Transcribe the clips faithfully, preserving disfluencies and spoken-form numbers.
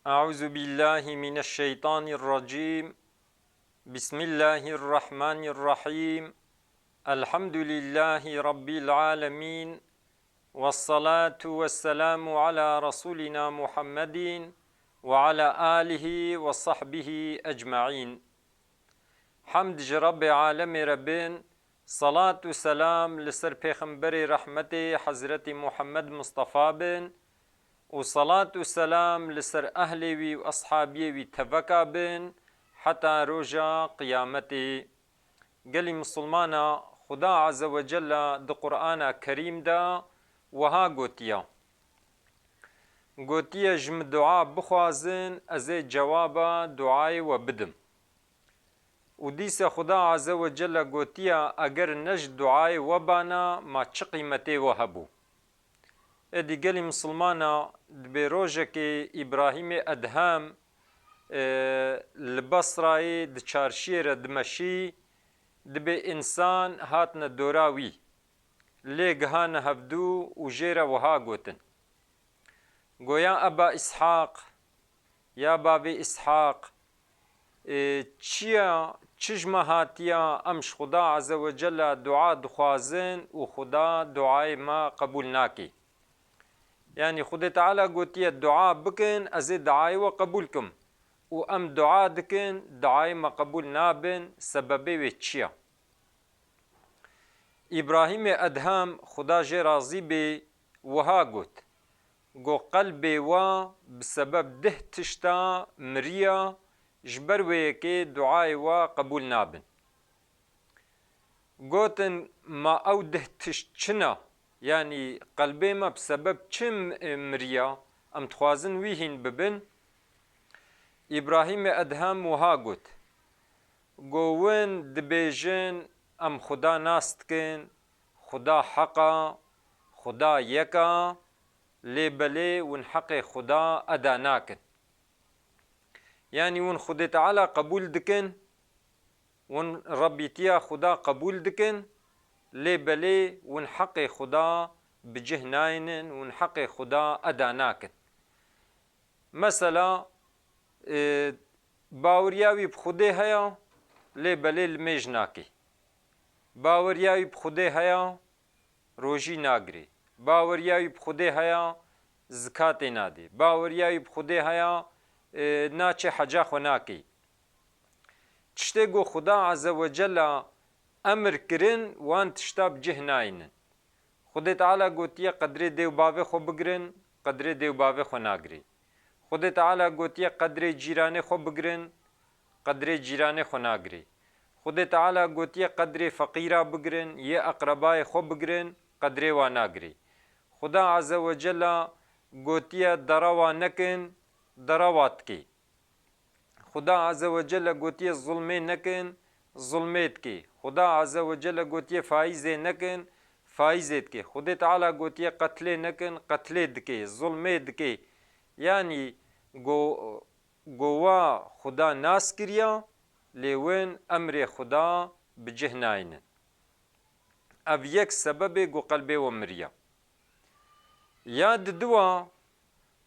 أعوذ بالله من الشيطان الرجيم. بسم الله الرحمن الرحيم. الحمد لله رب العالمين. والصلاة والسلام على رسولنا محمد وعلى آله وصحبه أجمعين. Hemd ji Rabbê alemê re bin, salat û selam li ser Pêxemberê rehmetê Hezretî Muhammed Mustafa bin û salat û selam li ser ehlê wî û eshabiyê wî teveka bin heta roja qiyametê. Gelî misilmana, Xuda Azze ve Celle di Qur'ana Kerîm de wiha gotiye, gotiye, ji min dua bixwazin, ez ê cewaba duayê we bidim. Û dîsa Xuda Azze ve Celle gotiye, eger ne ji duayê we bana, ma çi qîmetê we hebû? Êdî gelî misilmana, dibê rojekê Îbrahîmê Edhem, e, li Basrayê di çarşiyê re dimeşî, dibê însan hatine dora wî. Lê gihane hevdû û jê re wiha gotin, Goya Eba Îshaq, ya bavê Îshaq, e, çi ya, çi ji me hatiya, em ji Xuda Azze ve Celle dua dixwazin û Xuda duayê me qebûl nake. Yanî Xwedê Teala gotiye, dua bikin, ez ê duayê we qebûl kim. Û em dua dikin, duayê me qebûl nabin, sebebê wê çi ya? Îbrahîmê Edhem, Xuda jê razî bê, wiha got, Go qelbê we bi sebeb dih tişta miriya, ji ber wê yekê duayê we qebûl nabin. Gotin, Ma ew dih tişt çi ne? Yanî qelbê me bi sebeb çi m-, miriya? Em dixwazin wî hîn bibin. Îbrahîmê Edhem wiha got, Go win dibêjin, em Xuda nas dikin, Xuda heq a, Xuda yek a, lê belê win heqê Xuda eda nakin. Yanî win Xwedê Teala qebûl dikin, win Rebbîtiya Xuda qebûl dikin, lê belê win heqê Xuda bi cih nayînin, win heqê Xuda eda nakin. Mesela, e, baweriya wî bi Xwedê heye, lê belê limêj nake. Baweriya wî bi Xwedê heye, rojî nagirê. Baweriya wî bi Xwedê heye, zikatê nadê. Baweriya wî bi Xwedê heye, e, naçe heca xwe nakê. Tiştê ku Xuda Azze ve Cella emir kirin, wan tişta bi cih nayînin. Xwedê Teala gotiye, qedrê dê û bavê xwe bigirin, qedrê dê û bavê xwe nagirê. Xwedê Teala gotiye, qedrê cîranê xwe bigirin, qedrê cîranê xwe nagirê. Xwedê Teala gotiye, qedrê feqîra bigirin, yê eqrebayê xwe bigirin, qedrê wa nagirê. Xuda Azze ve Cella gotiye, dera wa nekin, dera wa dikê. Xuda Azze ve Celle gotiye, zulmê nekin, zulmê dikê. Xuda Azze ve Celle gotiye, faîzê nekin, faîzê dikê. Xwedê Teala gotiye, qetlê nekin, qetlê dikê, zulmê dikê. Yanî go-, gowa Xuda nas kiriya, lê win emrê Xuda bi cih nayînin. Ev yek sebebê ku qelbê we miriya. Ya diduwa,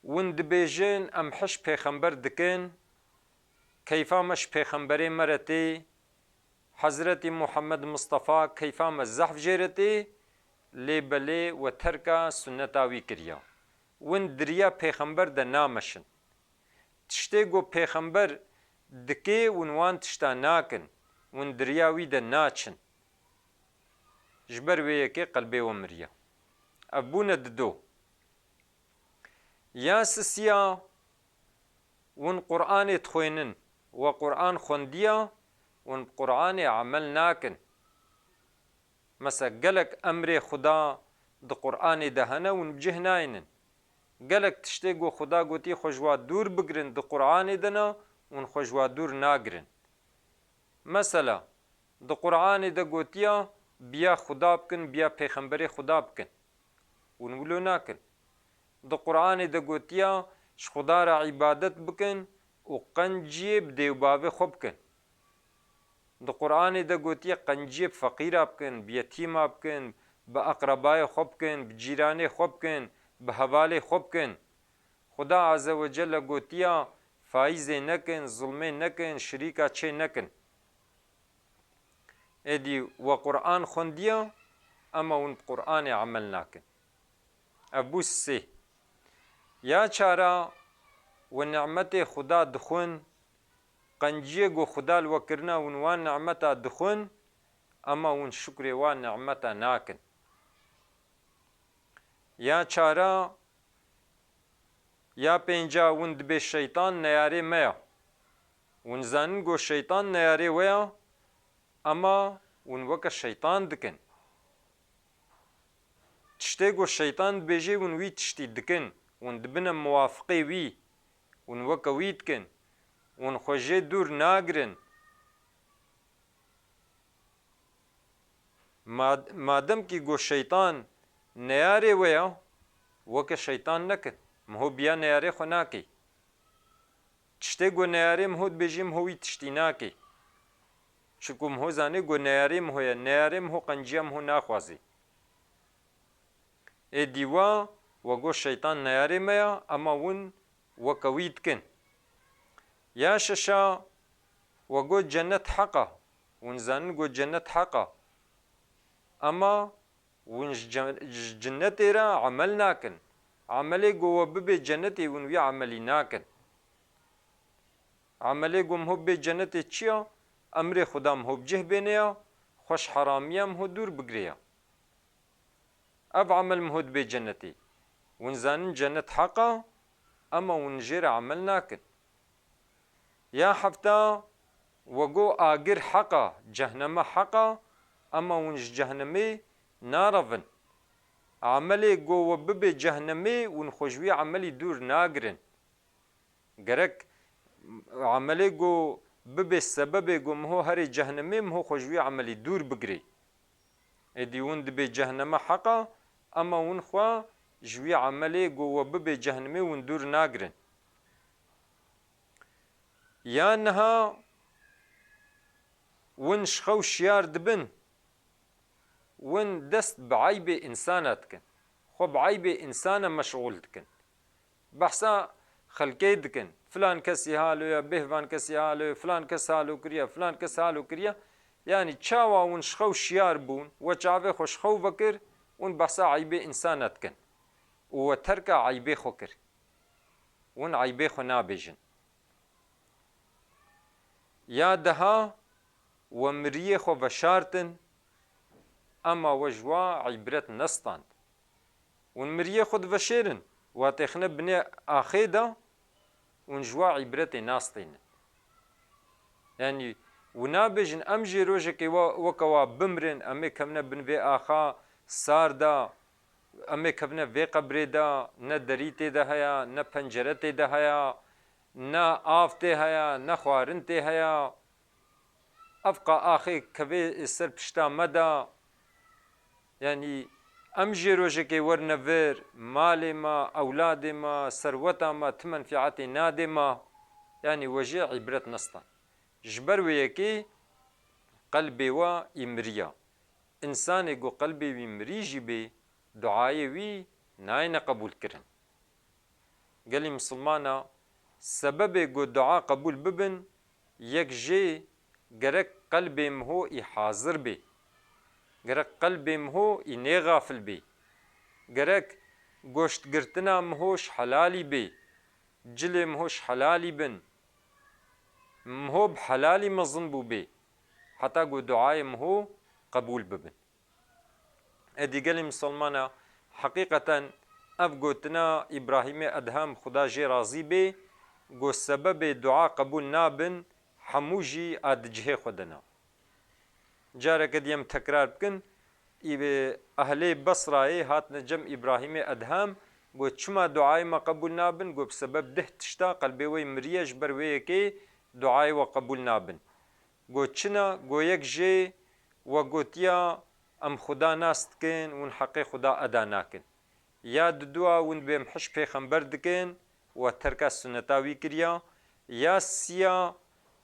win dibêjin, em hiş pêxember dikin, keyfa me ji pêxemberê me re tê, Hezretî Muhammed Mustafa keyfa me zehf jê re tê, lê belê we terka sunneta wî kiriya. Win di riya pêxember de nameşin. Tiştê ku pêxember dikê, win wan tişta nakin, win di riya wî de naçin. Ji ber wê yekê qelbê we miriye. Ev bûne dido. Ya sisiya, win Qur'anê dixwênin, we Qur'an xwendiya, win bi Qur'anê emel nakin. Mesela gelek emrê Xuda di Qur'anê de hene, hûn bi cih nayînin. Gelek tiştê ku Xuda gotî xwe ji wa dûr bigirin di Qur'anê de ne, hûn xwe ji wa dûr nagirin. Mesela, di Qur'anê de gotiya, biya Xuda bikin, biya pêxemberê Xuda bikin. Hûn wilo nakin. Di Qur'anê de gotiya, ji Xuda re îbadet bikin û qenciyê bi dê û bavê xwe bikin. Di Qur'anê de gotiye, qenciyê bi feqîra bikin, bi yetîma bikin, bi eqrebayê xwe bikin, bi cîranê xwe bikin, bi hevalê xwe bikin. Xuda Azze ve Celle gotiya, faîzê nekin, zulmê nekin, şirîka çê nekin. Êdî we Qur'an xwendiya, ema hûn bi Qur'anê emel nakin. Ev bû sê. Ya çara, we nimetê Xuda dixwin, qenciyê ku Xuda li we kirina, hûn wan nimeta dixwin, ema hûn şukrê wan nimeta nakin. Ya çara, ya pênca, hûn dibê şeytan neyarê me ya. Hûn zanin ku şeytan neyarê we ya, ema hûn weke şeytan dikin. Tiştê ku şeytan dibêjê, hûn wî tiştî dikin. Hûn dibine muwafiqê wî. Hûn weke wî dikin. Hûn xwe jê dûr nagirin. Mad-, madem kî ku şeytan neyarê we ya, weke şeytan nekin. Miho biya neyarê xwe nakê. Tiştê ku neyarê miho dibêjê, miho wî tiştî nakê. Çiku miho zanê ku neyarê miho ye, neyarê miho qenciya miho naxwazê. Ê dîwa, we got şeytan neyarê me ya, ema hûn weke wî dikin. Ya şeşa, we got cennet heq a. Hûn zanin got cennet heq a. Ema hûn ji ce-, ji cinnetê re emel nakin. Emelê ku we bibê cennetê, hûn wî emelî nakin. Emelê ku miho bê cennetê çi ya? Emrê Xuda miho bi cih bêne ya, xwe ji heramiya miho dûr bigire ya. Ev emel miho dibê cennetê. Hûn zanin cennet heq a, ema hûn jê re emel nakin. Ya hefta, we got agir heq a, cehneme heq a, ema hûn ji cehnemê narevin. Emelê ku we bibê cehnemê, hûn xwe ji wî emelî dûr nagirin. Gerek emelê ku bibê sebebê ku miho herê cehnemê, miho xwe ji wî emelî dûr bigirê. Êdî hûn dibê cehneme heq a, ema hûn xwe ji wî emelê ku we bibê cehnemê hûn dûr nagirin. Ya niha hûn ji xew şiyar dibin, hûn dest bi eybê însana dikin. Xwe bi eybê însana meşxûl dikin. Behsa xelkê dikin. Filan kesî halo ye, bêhvan kesî halo ye, filan kes halo kiriye, filan kes halo kiriye. Yanî çawa hûn ji xew şiyar bûn, we çavê xwe ji xew vekir, hûn behsa eybê însana dikin. Û we terka eybê xwe kir. Hûn eybê xwe nabêjin. Ya deha we miriyê xwe veşartin, ema we ji wa îbret nestand. Hûn miriyê xwe diveşêrin, we têxine binê axê de, hûn ji wa îbretê nastênin. Yanî, hûn nabêjin, em jê rojekê we, weke wa bimrin, em ê kevine bin vê axa sar de, em ê kevine vê qebrê de, ne derî tê de heye, ne pencere tê de heye, ne av tê heye, ne xwarin tê heye. Ev qa axê kevê ser pişta me de. Yanî em jê rojekê werine vir, malê me, ewladê me, serweta me, ti menfîetê nadê me. Yanî we jê îbret nestan. Ji ber wê yekê qelbê we î miriya. Însanê ku qelbê wî mirî jî bê, duayê wî nayêne qebûlkirin. Gelî misilmana, sebebê ku dua qebûl bibin, yek jê gerek qelbê miho î hazir bê. Gerek qelbê miho î nêxafil bê. Gerek goştgirtina miho ji helalî bê. Cilê miho ji helalî bin. Miho bi helalî mezin bûbê. Heta ku duayê miho qebûl bibin. Êdî gelê misilmana, heqîqeten ev gotina Îbrahîmê Edhem, Xuda jê razî bê, got sebebê dua qebûl nabin, hemû jî a di cihê xwe de ne. Careke dî em tekrar bikin, î-, ehlê Besrayê hatine cem Îbrahîmê Edhem, got çima duayê me qebûl nabin, got bi sebeb deh tişta qelbê wê miriye, ji ber wê yekê duayê we qebûl nabin. Got çina? Got yek jê we gotiya, em Xuda nas dikin, hûn heqê Xuda eda nakin. Ya didua, hûn bêmhiş pêxember dikin, we terka suneta wî kiriya. Ya siya,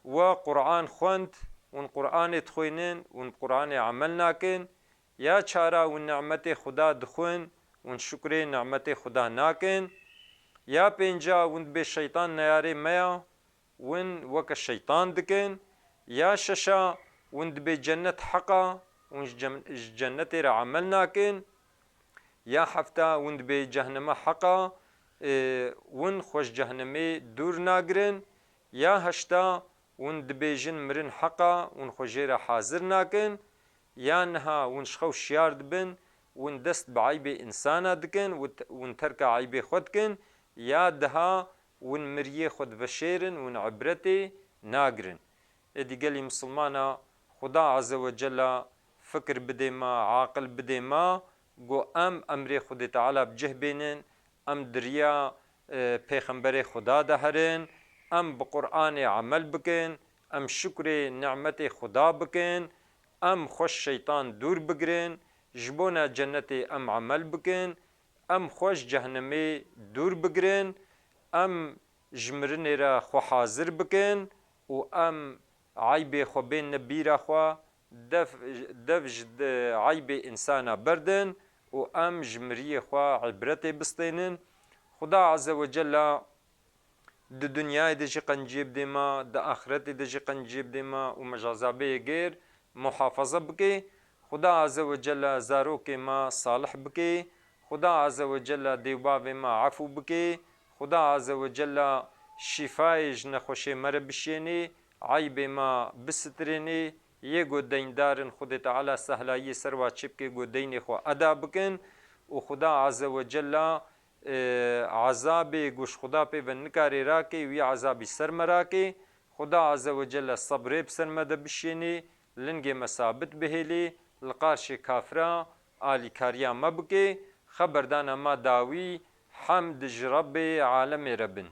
we Qur'an xwend, hûn Qur'anê dixwînin, hûn bi Qur'anê emel nakin. Ya çara, hûn nimetê Xuda dixwin, hûn şukrê nimetê Xuda nakin. Ya pênca, hûn dibê şeytan neyarê me ya, hûn weke şeytan dikin. Ya şeşa, hûn dibê cennet heqa, hûn ji cem-, ji cennetê re emel nakin. Ya hefta, hûn dibê cehneme heqa, e, hûn xwe ji cehnemê dûr nagirin. Ya heşta, hûn dibêjin mirin heqa, hûn xwe jê re hazir nakin. Ya niha, hûn ji xew şiyar dibin, hûn dest bi eybê însana dikin, hûn te-, hûn terka eybê xwe dikin. Ya deha, hûn miriyê xwe diveşêrin, hûn ibretê nagirin. Êdî gelî misilmana, Xuda Azze ve Cella fikir bidê me, aqil bidê me, ku em emrê Xwedê Teala bi cih bênin, em di riya, e, pêxemberê Xuda de herin, em bi Qur'anê emel bikin, em şukrê nimetê Xuda bikin, em xwe ji şeytan dûr bigirin, ji bona cennetê em emel bikin, em xwe ji cehnemê dûr bigirin, em ji mirinê re xwe hazir bikin û em eybê xwe bênine bîra xwe, dev, dev ji de eybê însana berdin û em ji miriyê xwe îbretê bistênin. Xuda Azze ve Cella di dinyayê de jî qenciyê bidê me, di axiretê de jî qenciyê bidê me û me ji ezabê yê gêr muhafaza bike. Xuda Azze ve Cella zarokê me salih bike. Xuda Azze ve Cella dêwbavê me efû bike. Xuda Azze ve Cella şîfayê ji nexweşê me re bişênê, eybê me bisitirênê. Yê ku deyndar in, Xwedê Teala sehlayiyê ser wa çêbike ku deynê xwe eda bikin û Xuda Azze ve Cella, e, ezabê ku ji Xuda pê ve nikarê rakê, wî ezabî ser me rakê. Xuda Azze ve Celle sebrê bi ser me de bişênê, lingê me sabit bihêlê, li qarşê kafira alîkariya me bike. Xeberdana me dawî, hemd ji Rebbê alemê re bin.